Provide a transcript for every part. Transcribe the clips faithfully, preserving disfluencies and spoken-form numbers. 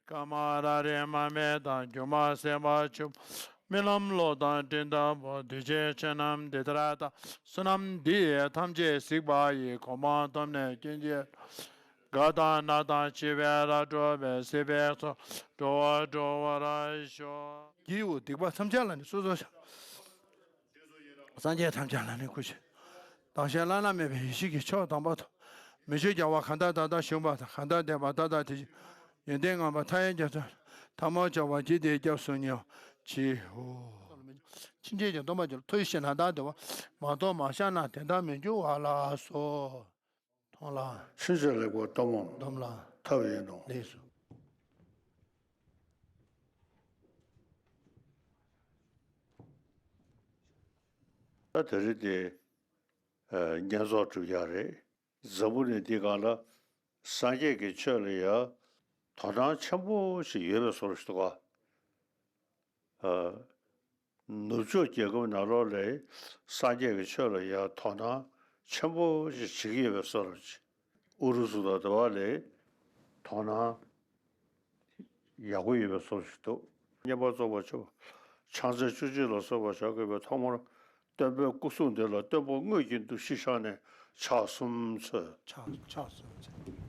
ཀ་མ་ར་རི་མ་མེ་དང་སྒྱུ་མ་སེམས་དཔའ་ཆུ། རྨི་ལམ་གློག་དང་སྤྲིན་ལྟ་བུ། འདུས་བྱས་ཆོས་རྣམས་འདི་ལྟར་གདའ། བསོད་ནམས་འདི་ཡིས་ཐམས་ཅད་གཟིགས་པ་ཡི། གོ་འཕང་ཐོབ་ནས་སྐྱེ་མཆེད། རྒ་དང་ན་དང་འཆི་བས་རབ་བསྒྲོགས་པའི། སྲིད་པའི་མཚོ་འགྲོ་བ་སྒྲོལ་བར་ཤོག། རྒྱལ་བའི་སྡིག་པ་ཐམས་ཅད་ལ་ནི་སོ་སོར་བཤགས། སངས་རྒྱས་ཐམས་ཅད་ལ་ནི་སྐུ་ཞབས། བདག་གཞན་བླ་ན་མེད་པའི་ཡེ་ཤེས་ཀྱི་མཆོག་དམ་པ་དང་། མི་ཆོས་རྒྱལ་བ་གང་དག་བདག་ལྟར་བཞུགས་པ་དང་། གང་དག་བདེན་པ་བདག་ལྟར་དེ་བཞིན་ཡོན་ཏན་ངང་པ་མཐའ་ཡས་རྒྱ་མཚོ། ཐལ་མོ་སྦྱར་བ་འཇིག་རྟེན་སྐྱབས་སུ་ཉེ་བ་མཆིའོ། ཕྱིན་ཆད་ཀྱི་སྡོམ་པ་བརྗོད། མཐོ་བའི་ཞིང་ན་བདག་བདེ་བ། མ་ཐོབ་མ་བཞག་ན་དེ་དག་མི་འགྱུར་བ་ལགས་སོ། མཐོང་ལ། ཕྱིན་ཆད་ལེགས་པར་སྡོམ་མམ། སྡོམ་ལ། ཐབས་ཡིན་ནོ། ལེགས་སོ། ད་དེ་རིང་དེ་བསྙེན་རྫོགས་གྲུབ་ཡག་རེད། འཛམ་བུ་གླིང་འདི་སྒང་ལ་སངས་རྒྱས་ཀྱི་ཆོས་ལ་ཡང་དོ་སྣང་ཆེན་པོ་ཞིག་ཡོད་པའི་བཟོ་འདྲ་ཞིག་འདུག་ག་ནུབ་ཕྱོགས་རྒྱལ་ཁབ་ནང་ལོགས་ལ་སངས་རྒྱས་ཀྱི་ཆོས་ལ་ཡང་དོ་སྣང་ཆེན་པོ་ཞིག་བྱེད་ཀྱི་ཡོད་པའི་བཟོ་འདྲ་ཞིག་ཨུ་རུ་སུ་དང་དེ་བ་ལ་དོ་སྣང་ཡག་པོ་ཡོད་པའི་བཟོ་འདྲ་ཞིག་འདུག་བསྙེན་པར་རྫོགས་པར་བྱ་བ། ཕྱག་འཚལ་བཅུ་གཅིག་ལ་སོགས་པ་བྱ་དགོས་པས། ཐོག་མར་སྟོན་པའི་སྐུ་གསུང་ཐུགས་ལ་སྟོན་པ་དངོས་ཀྱི་འདུ་ཤེས་བཞག་ནས་ཕྱག་གསུམ་འཚལ། ཕྱག་ཕྱག་གསུམ་འཚལ།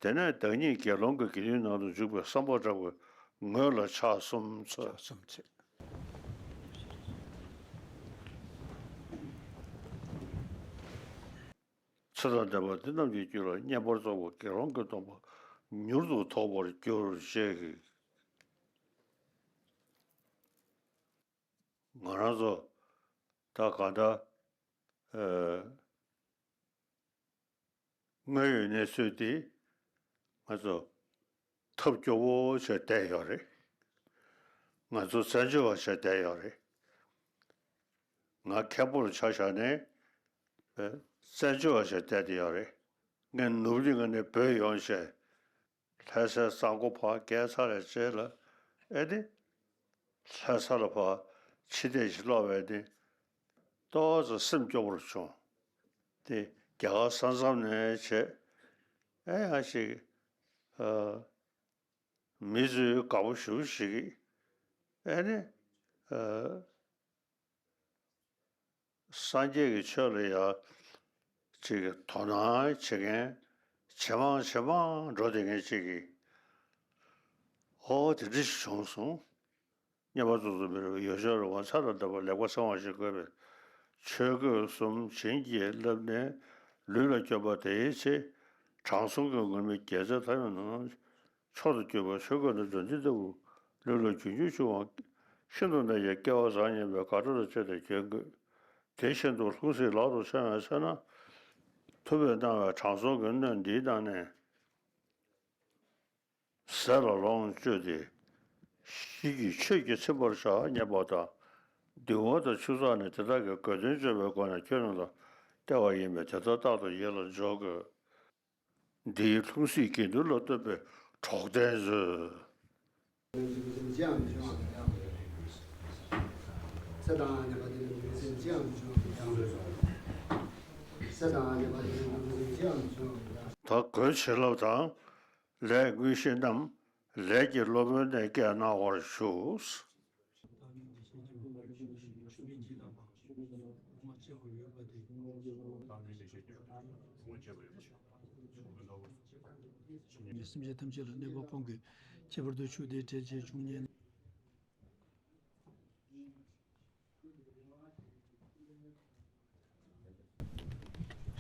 དེ་ནས་བདག་ཉིད་དགེ་སློང་གི་དགེ་འདུན་ནང་དུ་འཇུག་པའི་བསམ་པ་བསྒྲགས་པའི་ངོས་ལ་ཕྱག་གསུམ་འཚལ། ཕྱག་གསུམ་འཚལ། ཚེ་དང་ལྡན་པ་འདི་རྣམས་ཀྱི་རྒྱུད་ལ་བསྙེན་པར་རྫོགས་པའི་དགེ་སློང་གི་སྡོམ་པ་མྱུར་དུ་ཐོབ་པར་གྱུར་ཅིག་ང་རང་ཚོ་ད་ག་ད་ཨ་དངོས་ཡོད་གནས་ཚུལ་འདི་ང་ཚོ་ཐབས་སྐྱོ་བོ་བྱས་བསྡད་ཡོད་རེད། ང་ཚོ་བཙན་བྱོལ་བ་བྱས་བསྡད་ཡོད་རེད། ང་མཁན་པོ་ལ་ཆ་བཞག་ནས་བཙན་བྱོལ་བ་བྱས་བསྡད་བསྡད་ཡོད་རེད། ངས་ནུབ་གླིང་ནས་བྲོས་ཡོང་བྱས། ལྷ་སའི་གཙང་པོ་ཕར་བརྒལ་ཚར་བའི་རྗེས་ལ་ཨེ་ནི་ལྷ་ས་ལ་ཕར་ཕྱི་བལྟས་ཤིག་ལོག་པས་ནི་ཏོག་ཙམ་སེམས་སྐྱོ་པོར་བྱུང་། དེ་རྒྱ་གར་ས་མཚམས་ནས་བྱས་ཨེ་ཡང་ཞིག་ཨ་མི་ཚོས་དགའ་པོ་ཞེ་པོ་ཞིག་གིས་ཨེ་ནི་ཨ། སངས་རྒྱས་ཀྱི་ཆོས་ལ་ཡང་ཅིག་དོ་སྣང་བྱེད་མཁན་ཇེ་མང་ཇེ་མང་འགྲོ་བསྡད་མཁན་ཅིག་གིས་ཨོ་དེ་འདྲ་ཞིག་བྱུང་སོང་། བསྙེན་པར་རྫོགས་སུ་མི་རུང་བའི་ཡོ་བྱད་རོལ་པ་ཚར་དང་ལྡན་པ་ལེགས་པར་གསང་བ་ཞིག་དགོས་པས། ཆོས་གོས་གསུམ་བྱིན་གྱིས་བརླབས་ནས་ལུས་ལ་གྱོན་པ་དེའི་ཚེ། དྲང་སྲོང་གི་ངུར་སྨྲིག་རྒྱལ་མཚན་ཐལ་བའི་ནང་། མཆོག་ཏུ་གྱུར་པ་ཆོས་གོས་ནི་འདྲ་འདི་ལྟ་བུ། ལུས་ལ་གྱོན་གྱུར་ཅིག་འོང་། ཤིན་ཏུ་ནས་ཀྱང་སྐལ་བ་བཟང་སྙམ་པའི་དགའ་སྤྲོ་དང་བཅས་ཏེ་གྱོན་དགོས། དེ་བཞིན་དུ་ལྷུང་བཟེད་ལག་ཏུ་འཆང་བའི་ཚེ་ན། ཐུབ་པས་གནང་བའི་དྲང་སྲོང་གི་སྣོད་འདིའི་ནང་ནས་ཟས་ལ་ལོངས་སྤྱོད་དེ། ཞིག་གིས་ཆོས་ཀྱིས་ཚིམ་པར་བྱ་སྙམ་པ་དང་། གདུང་བ་དང་ཆུ་ཚགས་ནི་དེ་དག་གི་དགོས་དོན་བརྗོད་པའི་སྒོ་ནས་ཁྱོད་རྣམས་ལ་སྟེར་བ་ཡིན་པས་དེ་དག་རྟག་ཏུ་ཡིད་ལ་འཇོག་དགོས། འདིའི་ལྷུང་བཟེད་དགེ་འདུན་ལ་བསྟོད་པའི་གྲོགས་དན་མཛོད། ད་གོས་བྱིན་རླབས་དང་ལས་ཀྱི་སློབ་དཔོན་ནས་བཀས་གནང་བར་ཞུ། སེམས་ཅན་ཐམས་ཅད་ལ་གནོད་པ་སྤོང་དགོས། ཁྱད་པར་དུ་ཆུ་དེའི་གྲལ་ཆེ་ཆུང་གཉན།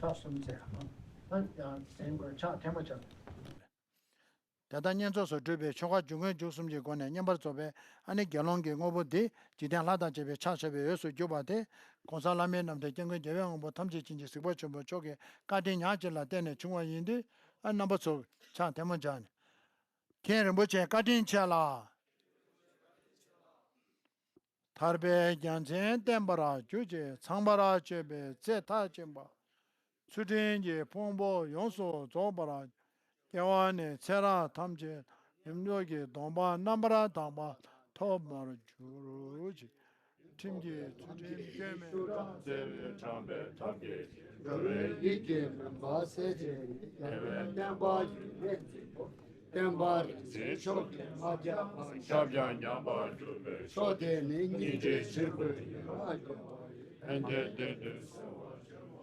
ཕྱག་གསུམ་འཚལ། ཨ་ཡང་འཛིན་དགོས་ཕྱག་ཐལ་མོ་སྦྱར། དེ་ལྟར་བསྙེན་རྫོགས་སུ་གྲུབ་པའི་ཆོ་ག་འཇུག་ངོགས་མཇུག་གསུམ་གྱི་སྒོ་ནས་བསྙེན་པར་རྫོགས་པའི་ཨ་ནི་དགེ་སློང་གི་དངོས་པོ་འདི་འཇིག་རྟེན་ལྷ་དང་བཅས་པའི་ཕྱག་བྱ་བའི་འོས་སུ་གྱུར་པ་དེ། ྋགོང་ས་ལྷ་མིའི་རྣམ་ཐར་སྐྱབས་མགོན་རྒྱལ་བའི་དབང་པོ་ཐམས་ཅད་མཁྱེན་ཅིང་གཟིགས་པ་ཆེན་པོ་མཆོག་གི་བཀའ་དྲིན་ཉག་གཅིག་ལ་བརྟེན་ནས་བྱུང་བ་ཡིན་དུས། ཨ་རྣམ་པ་ཚོ་ཕྱག་ཐལ་མོ་སྦྱར་ནས། མཁན་རིན་པོ་ཆེ་བཀའ་དྲིན་ཆེ་ལ། ཐར་པའི་རྒྱལ་མཚན་བརྟན་པར་གྱུར་ཅིག་ཚངས་པར་སྤྱོད་པའི་ཚེ་མཐར་ཕྱིན་པ། ཚུལ་ཁྲིམས་ཀྱི་ཕུང་པོ་ཡོངས་སུ་རྫོགས་པར། སྐྱེ་བ་ནས་ཚེ་རབས་ཐམས་ཅད་རིམ་གྲོ་གི་སྡོམ་པ་རྣམ་པར་དག་པ་ཐོབ་པར་གྱུར་ཅིག་ཁྲིམས་ཀྱི་ཚུལ་ཁྲིམས་སྐྱོན་མེད། བརྩེ་བའི་གྲངས་པའི་ཐབས་ཀྱིས། འགྲོ་བའི་ཡིད་ཀྱི་མུན་པ་སེལ་བྱེད་ནི། རྒྱལ་བའི་བསྟན་པ་ཡུན་རིང་འཛིན་པ། བསྟན་པ་རིག་འཛིན་མཆོག་གི་དམག་རྒྱགས་པ། ཁྱབ་ཀྱང་ཉམས་པར་གྱུར་པའི་ཕྱོགས་དེ་ནི། སྙིང་རྗེའི་ཕྱིར་འབུལ་ཡིད་ལ་ཡོད་པ་ཡི། ཕན་བདེའི་དོན་དུ་གསོལ་བ་བྱོན།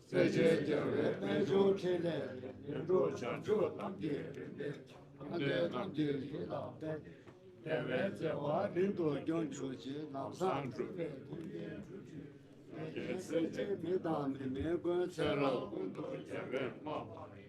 སྲས་བཅས་རྒྱལ་བའི་རྨད་བྱུང་ཕྲིན་ལས་ལས། ལས་འགྲོ་བྱང་ཆུབ་ལམ་གྱི་རིམ་པས། ཁམས་དོན་རྣམས་ཀྱི་ཡིད་ལ་ཕན། དེ་བས་བརྩེ་བ་རིང་དུ་སྐྱོང་གྱུར་ཅིག་ལམ་བཟང་སྒྲུབ་པའི་ཀུན་མཁྱེན་སྤྲུལ་གྲུབ། ལྷ་རྒྱལ་སྲས་བཅས་མི་དང་མི་མིན་ཀུན། ཚེ་རབས་ཀུན་ཏུ་རྒྱལ་བའི་དམག་འབར།